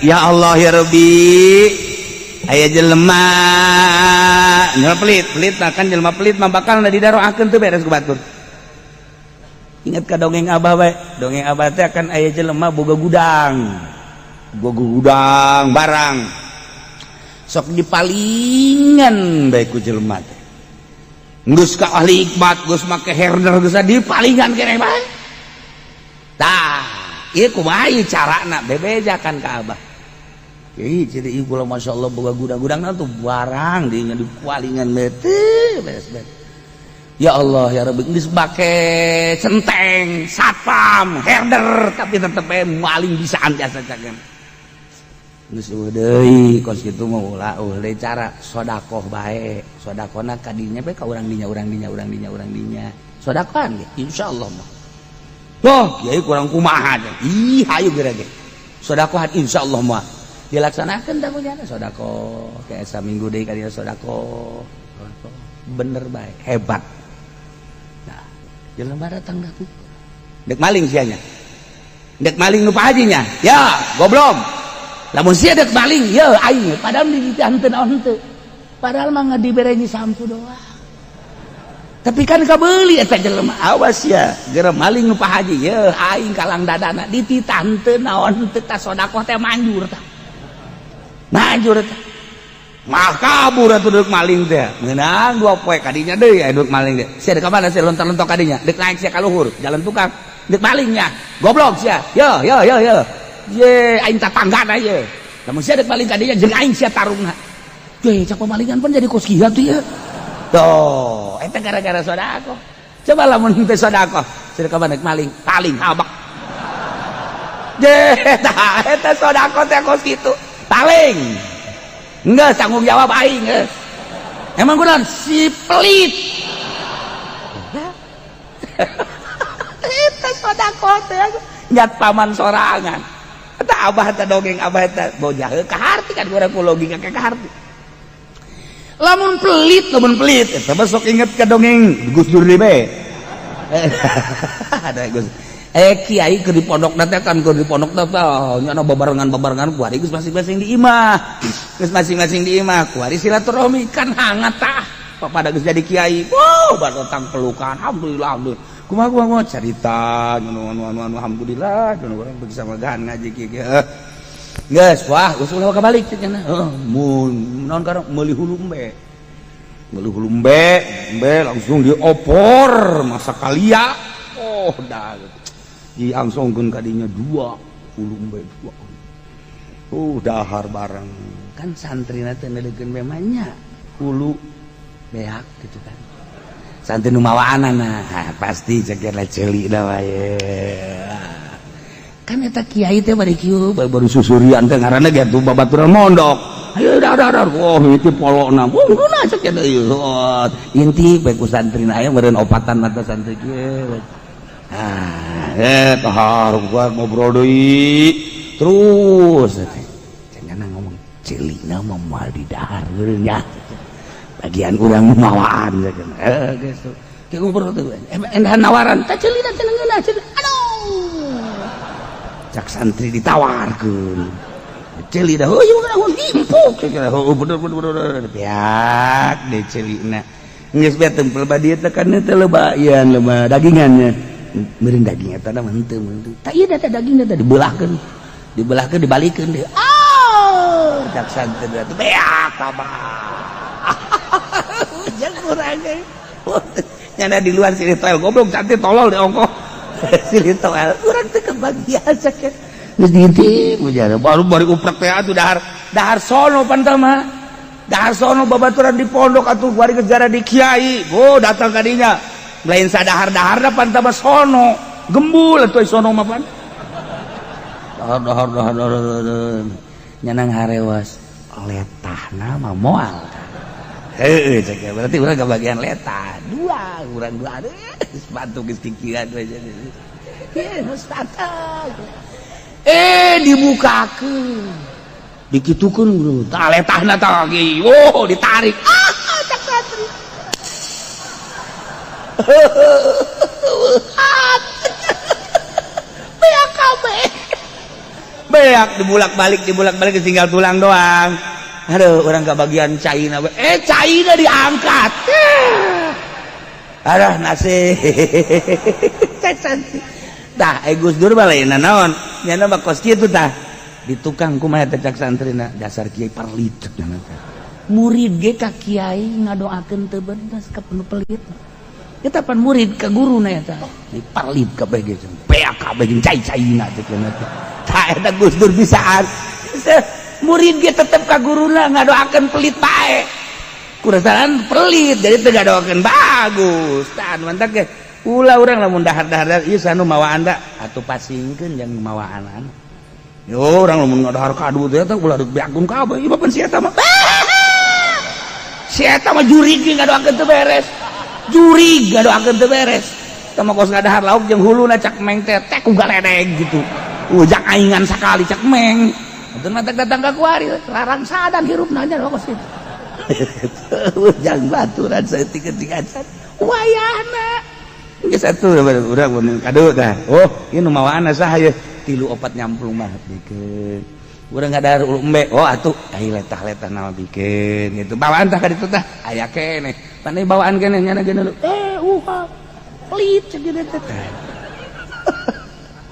Ya Allah ya Rabbi, aya jelema jelema pelit, pelit mah kan jelema pelit mah bakal didaroakeun teu beres ku batur. Ingat ka dongeng abah bae, dongeng abah teh akan aya jelema boga gudang. Boga gudang barang. Sok dipalingan bae ku jelema teh. Geus ka ahli hikmat, geus make herder, geus dipalingan keneh bae. Tah, ieu kumaha ieu carana bebejakan ka abah. Ih, jadi ieu kula masyaallah boga gudang-gudangna tuh barang dinya dipalingan bae teu beres beres. Ya Allah ya Rabbi, geus make centeng, satpam, herder, tapi tetep bae maling bisaan jasa cagen. Geus eueuh deui kos kitu mah ulah eueuh deui cara sodakoh bae. Sodakohna ka dinya bae ka urang dinya, urang dinya, urang dinya, urang dinya. Sodakohan ge insyaallah mah. Loh, kiai kurang kumaha teh. Ih, hayu geura ge. Sodakohan insyaallah mah. Dilaksanakeun tah kunyana sodakoh. Kayak saminggu deui ka dinya sodakoh. Bener bae, hebat. Nah, jelema datang dah tuh. Dek maling sianya. Dek maling nu Pak Hajinya. Ya, goblok. Lamun sia dek maling, ya aing padahal di henteu naon henteu. Padahal mah nggak dibere sampu doang. Tapi kan kabeuli eta jelema, awas ya, geura maling nu Pak Haji, ya aing kalang dadana dititah henteu naon henteu tah sodakoh teh manjur tah. Manjur tah. Mah kabur atuh dek maling teh. Meunang 2 poe kadinya deui aya dek maling teh. Sia dek ka mana sia lontar-lontok kadinya? Dek naik sia ka luhur, jalan tukang. Dek malingnya. Goblok sia. Yo yo yo yo. Ye aing tatanggana ye. Lamun sia dek maling kadinya jeung aing sia tarungna. Ye cak pemalingan pun jadi kos kieu tuh ya. Tuh, eta gara-gara sodakoh. Coba lamun teu sodakoh, sia dek ka mana maling, paling habak. Ye, tah eta sodakoh teh kos kitu. Paling. Enggak tanggung jawab aing geus. Emang kunaon si pelit. Eta sodakoh teh nyat paman sorangan. Eta abah teh dongeng abah teh bojah kaharti kan urang ku logika ka kaharti. Lamun pelit eta mah sok inget ka dongeng Gus Dur deui bae. Ada Gus. Kiai keur di pondok teh kan keur di pondok teh nya babarengan-babarengan kuari geus masing-masing di imah. Geus masing-masing di imah kuari silaturahmi kan hangat tah. Pada geus jadi kiai. Wow, batang pelukan. Alhamdulillah, alhamdulillah. Kumaha kumaha carita anu anu anu anu alhamdulillah anu urang begitu sama gahan ngaji kieu kieu. Geus, wah, geus ulah kabalik cenah. Heuh, mun naon karena meuli hulu embe. Meuli hulu embe, embe langsung diopor masak kalia. Oh, dah. Diangsongkeun ka dinya dua hulu embe dua. Oh, dahar bareng. Kan santrina teh neulekeun be mah nya hulu beak gitu kan. Santri nu mawaanana, pasti cek lah ceuli da wae. Kan eta kiai teh bari kieu baru susurian teh ngaranna ge atuh babaturan mondok. Ayo dah dah dah. Wah, itu polokna. Wah, kunaon cek eta ieu. Oh, inti bae ku santrina aya meureun opatan mata santri kieu. Ah, tahar gua ngobrol deui. Terus cenah ngomong ceulina mah moal di dahar meureun nya. Bagian urang mawaan cenah. Geus tuh. Kayak ngobrol tuh. Endah nawaran, tah ceulina cenah ngeunah cenah. Aduh. Cak santri ditawarkeun. Ceuli dah, oh ieu mah himpuk. Oh bener bener bener. Beak deh ceulina. Geus bae tempel ba dieu teh kan teh loba ieu loba dagingannya. Meureun daging eta mah henteu henteu. Tah ieu teh daging teh dibelahkeun. Dibelahkeun dibalikeun deui. Ah, cak santri teh beak tabah. Jeung urang ge. Nyana di luar sini toel goblok cantik tolol di ongkoh. Sini toel urang teh kebagian sakit. Geus diintip ujara baru bari uprek teh atuh dahar dahar sono pan tah mah. Dahar sono babaturan di pondok atuh bari geus di kiai. Oh datang ka dinya. Lain sadahar-daharna pan tah mah sono. Gembul atuh sono mah pan. Dahar dahar dahar dahar. Nyanang harewas letahna mah moal. Heeh cek berarti urang kebagian letah. Dua urang dua aduh sepatu geus kikieuan we. Ieu nu sepatu. Dibukakeun. Dikitukeun bro. Tah letahna tah lagi. Oh, ditarik. Ah, cak santri. BAKB. Beak dibulak-balik, dibulak-balik, tinggal tulang doang. Aduh, urang kebagian caina, eh caina diangkat. Aduh, nasib. Tah, eh Gus Dur mah lain naon nyana mah kos kitu. Tah, di tukang kumaha teh cak santrina? Dasar kiai perlit. Murid ge ka kiai ngadoakeun teu beres ka penuh pelit. Eta pan murid ka guru na eta di perlit kabeh ge, beak kabeh jeung cai-caina cek teh. Tah, eta Gus Dur bisaan. Murid ge tetep ka guruna ngadoakeun pelit bae, kurasaran pelit, jadi teu ngadoakeun bagus. Tah, mantak ge ulah urang lamun dahar-dahar ieu sanu mawa anda atuh pasingkeun jeung mawaan. Yo urang lamun ngadahar kadu teh eta ulah beakun kabeh. Ieu mah pan si eta mah, si eta mah jurig ge ngadoakeun teu beres, jurig ngadoakeun teu beres. Tah, kos ngadahar lauk jeung huluna cak meng teh teh ku galedeg gitu, ujak aingan sakali cak meng. Atuh mantak datang ka kuari larang sadan hirupna nya kos itu. Ujang baturan saeutik-eutik acan wayahna geus atuh urang mun kadu tah. Oh, ieu nu mawaan saha ye? Tilu opat nyamplung mah bikeun. Urang ngadahar ulu embe, oh atuh ai letah-letah naon bikeun gitu. Bawaan tah ka ditu tah aya keneh. Pandai bawaan keneh nyana geuna eh pelit cek gitu teh.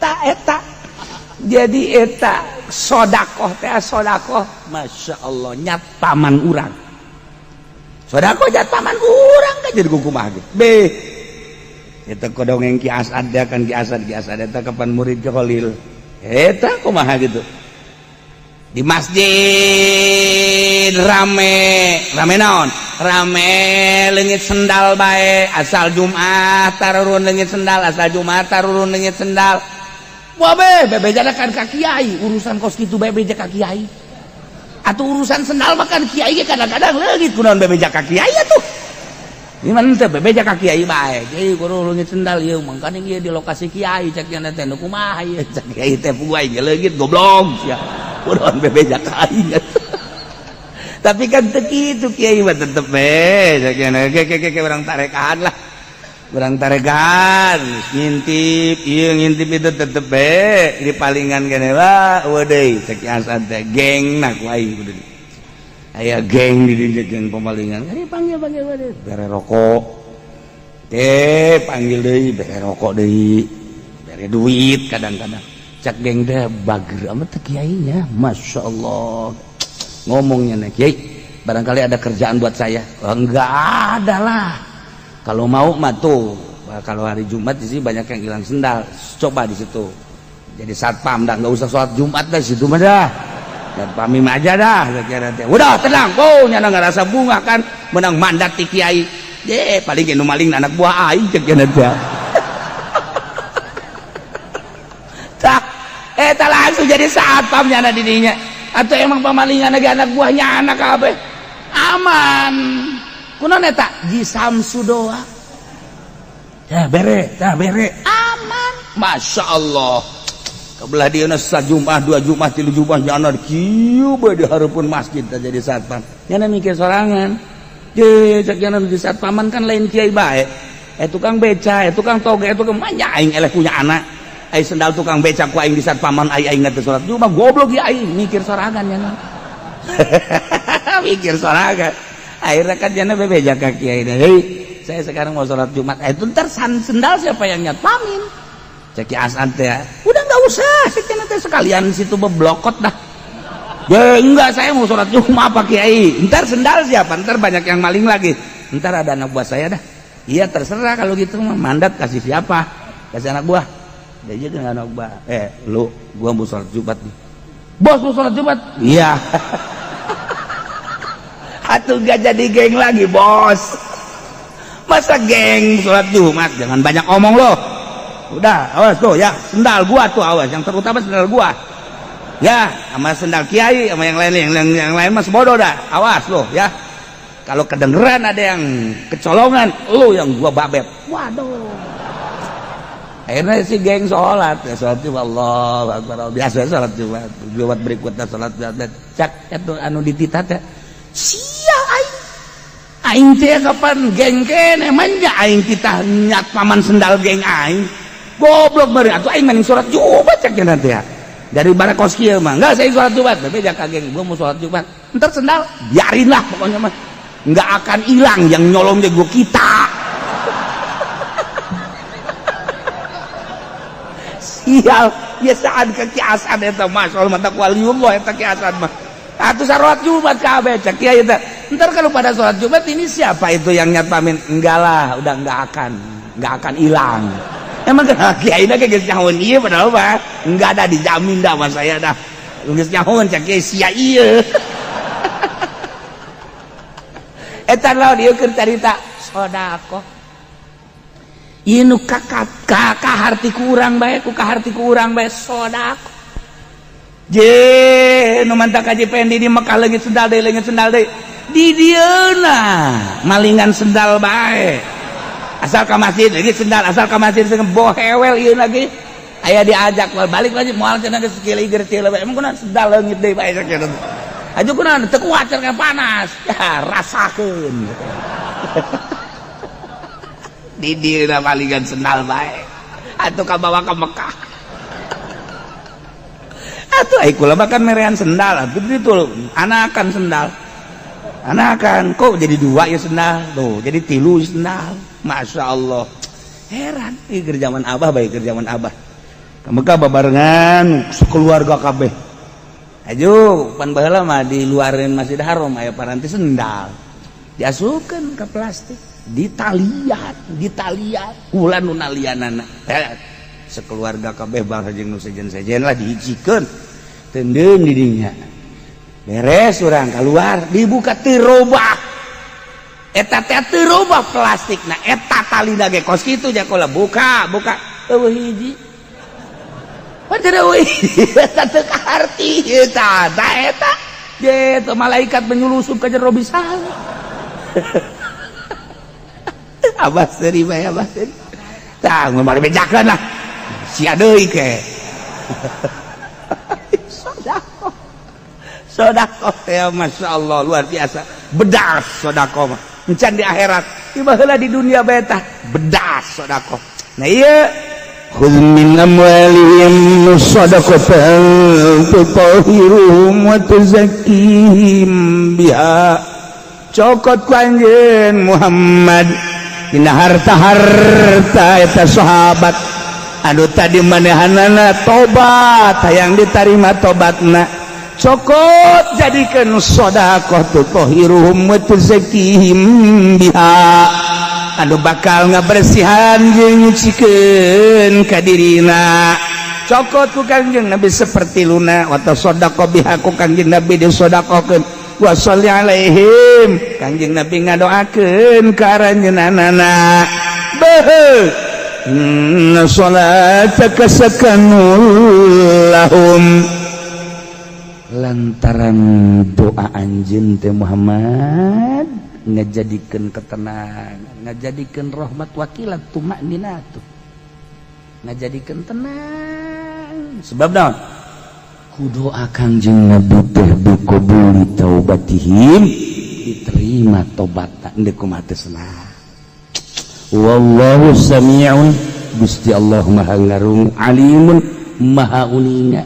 Tah, eta jadi eta sodakoh teh, sodakoh masya Allah nyat paman urang. Sodakoh nyat paman urang kan jadi kumaha ge be eta kodongeng Ki Asad ya kan. Ki Asad, Ki Asad eta kapan murid ke Khalil eta kumaha gitu. Di masjid rame rame naon, rame leungit sendal bae. Asal Jumat tarurun leungit sendal, asal Jumat tarurun leungit sendal. Wah, be bebejana kan ka kiai urusan kos kitu, bebeja ka kiai atau urusan sendal makan kiai ge kadang-kadang leungit, kunaon bebeja ka kiai atuh? Gimana teh bebeja ka kiai bae? Jadi kudu leungit sendal ieu mangkaning ieu di lokasi kiai cek nya teh. Nu kumaha ieu cek kiai teh? Puguh aing leungit, goblok sia, kunaon bebeja ka aing? Tapi kan teu kitu, kiai mah tetep be cek nya ke ke ke urang tarekan lah, urang tarekan ngintip ieu ngintip itu tetep be di palingan kene. Wah, eueuh deui cek Asad teh, geng na ku aing kudu aya geng di dinya, geng pemalingan. Ari panggil panggil panggil, bere rokok teh, panggil deui, bere rokok deui, bere duit. Kadang-kadang cak geng teh, bager amat teh kiainya, masya Allah. Ngomongnya nih, "Kiai, barangkali ada kerjaan buat saya." Oh, enggak ada lah. Kalau mau mah tuh, kalau hari Jumat di sini banyak yang hilang sendal, coba di situ jadi satpam dah, nggak usah sholat Jumat dah, situ mah dah dan pamim aja dah kira teh. Udah tenang, oh nyana ngerasa bunga kan menang mandat ti kiai ye, paling nu maling anak buah aing cek nya teh. Tak eta langsung jadi satpam nyana di dinya atau emang pamalingan lagi anak buahnya anak kabeh aman. Kunaon eta Ji Samsu doa tah bere, tah bere aman, masya Allah. Kebelah dia Jumat, dua Jumat, tilu Jumat, nyana kieu bae di hareupeun masjid teh jadi satpam. Nyana mikir sorangan je cek nyana, di satpaman kan lain kiai bae, eh tukang beca, eh tukang toge, eh tukang manya aing eleh punya anak ai sendal tukang beca ku aing di satpaman, ai aing teh salat Jumat goblok ya. Aing mikir sorangan, nyana mikir sorangan. Akhirnya kan nyana bebeja ka kiai, "Hei, saya sekarang mau sholat Jumat, eh itu ntar sendal siapa yang nyatpamin?" Cek Asad teh, "Udah nggak usah sih teh, sekalian situ beblokot dah." Ya enggak, saya mau sholat Jumat, Pak Kiai. Ntar sendal siapa? Ntar banyak yang maling lagi. Ntar ada anak buah saya dah. Iya, terserah kalau gitu mah. Mandat kasih siapa? Kasih anak buah. Dia juga anak buah. Eh lu, gua mau sholat Jumat nih. Bos, mau sholat Jumat? Iya. Atuh gak jadi geng lagi, bos. Masa geng sholat Jumat? Jangan banyak omong loh. Udah, awas tuh ya, sendal gua tuh awas, yang terutama sendal gua. Ya, sama sendal kiai, sama yang lain, yang lain mas bodoh dah. Awas loh ya. Kalau kedengeran ada yang kecolongan, lu yang gua babet. Waduh. Akhirnya si geng sholat, ya sholat Jumat, Allah Akbar, biasa sholat Jumat, Jumat berikutnya sholat Jumat, cak itu anu ditita teh, sia aing, aing teh kapan geng kene manja aing kita nyat paman sendal geng aing, goblok bari atuh aing maning sholat Jumat cak nanti ya. Dari barakos kieu mah enggak, saya sholat Jumat bebeja ka geng, gua mau sholat Jumat ntar sendal biarin lah, pokoknya mah nggak akan hilang, yang nyolong jago kita. Sial ya, saat ke Ki Asad eta, masyaallah, mata waliullah eta Ki Asad mah. Atuh salat Jumat kabeh, cek kiai eta. Ntar kalau pada sholat Jumat ini siapa itu yang nyatpamin? Enggak lah, udah enggak akan hilang. Emang kenapa kiai na geus nyahoan ieu, padahal mah enggak ada dijamin dah sama saya dah. Geus nyahoan cek kiai sia ieu. Eta lawan ieu keur carita sedekah. Ieu nu kaharti ku urang bae, ku kaharti ku urang bae sedekah. Je nu mantak Haji Pendi di Mekah leungit sendal deui, leungit sendal deui. Di dieuna malingan sendal bae. Asal ka masjid leungit sendal, asal ka masjid bohewel ieu lagi. Aya diajak balik lagi moal cenah geus kieu ieu bae. Emang kunaon sendal leungit deui bae sakitu. Aju kunaon teu kuat cenah panas. Ya rasakeun. Di dieuna malingan sendal bae. Atuh kabawa ka Mekah. Atuh ai kula bahkan merean sendal atuh itu anakan sendal. Anakan kok jadi dua ya sendal tuh, jadi tilu sendal. Masya Allah. Heran ieu keur zaman abah bae, keur zaman abah. Ka Mekah babarengan sekeluarga kabeh. Aju pan baheula mah di luareun Masjid Haram aya paranti sendal. Diasupkeun ka plastik, ditalian, ditalian kula nu nalianana. Sekeluarga kabeh bangsa jeung nu sejen-sejen lah dihijikeun. Tendeun di dinya. Beres urang keluar, dibuka teu robah. Eta teh teu robah plastikna, eta talina ge kos kitu jakola buka, buka eueuh hiji. Pan teu eueuh eta teu kaharti eta, tah eta. Ge malaikat menyulusup ka jero bisa. Abah seuri bae, abah seuri. Tah mun bari bejakeun lah. Sia deui ke. Sedekah. Sedekah ya Masya Allah luar biasa. Bedas sedekah mah. Encan di akhirat. Ieu baheula di dunia bae tah bedas sedekah. Nah ieu khudz min amwalihim shadaqatan tutahhiruhum wa tuzakkihim biha. Cokot ku anjeun Muhammad dina harta-harta eta sahabat anu tadi manehanana tobat hayang ditarima tobatna, cokot jadikeun sedekah tutahhiruhum wa tuzakkihim biha, anu bakal ngabersihan jeung nyucikeun ka dirina. Cokot ku Kangjeng Nabi seperti luna wa tasaddaqo biha, ku Kangjeng Nabi disedekahkeun, wa sholli alaihim, Kangjeng Nabi ngadoakeun ka aranjeunana. Beuh, inna salataka sakanul lahum, lantaran doa anjeun teh Muhammad ngajadikeun ketenangan, ngajadikeun rahmat, wakilat tumakninatu, ngajadikeun tenang. Sebab naon? Ku doa Kangjeng Nabi teh biqabuli taubatihim, diterima tobatna. Endek kumaha teh senang. Wallahu sami'un, Gusti Allah maha ngarungu, alimun, maha uninga.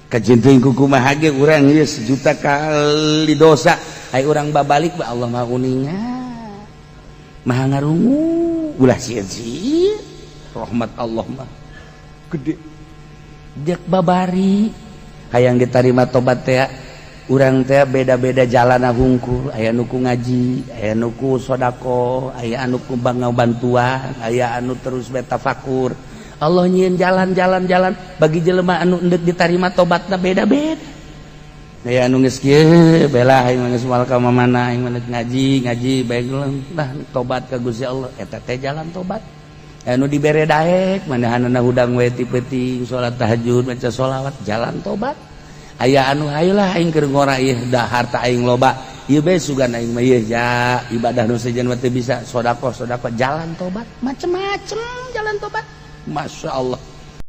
Kajentuing ku kumaha ge urang ieu sejuta kali dosa, ai urang babalik ba Allah maha uninga, maha ngarungu. Ulah sieun-sieun, rahmat Allah mah gede. Jek babari hayang diterima tobat teh urang teh beda-beda jalan hungkul. Aya nu ku ngaji, aya nu ku sodako, aya anu ku bangga bantuan, aya anu terus betafakur. Allah nyieun jalan-jalan jalan bagi jelema anu endek diterima tobatna beda-beda. Aya anu geus kieu bela, aing geus moal ka mana, aing mah ngaji ngaji bae lah tobat ka Gusti Allah, eta teh jalan tobat. Anu dibere daek manehanana hudang we ti peuting salat tahajud, maca sholawat, jalan tobat. Aya anu hayolah aing keur ngora ieu da harta aing loba ieu bae, sugan aing mah ieu ja ibadah nu sejen mah teu bisa, sedekah sedekah, jalan tobat macem-macem jalan tobat. Masya Allah.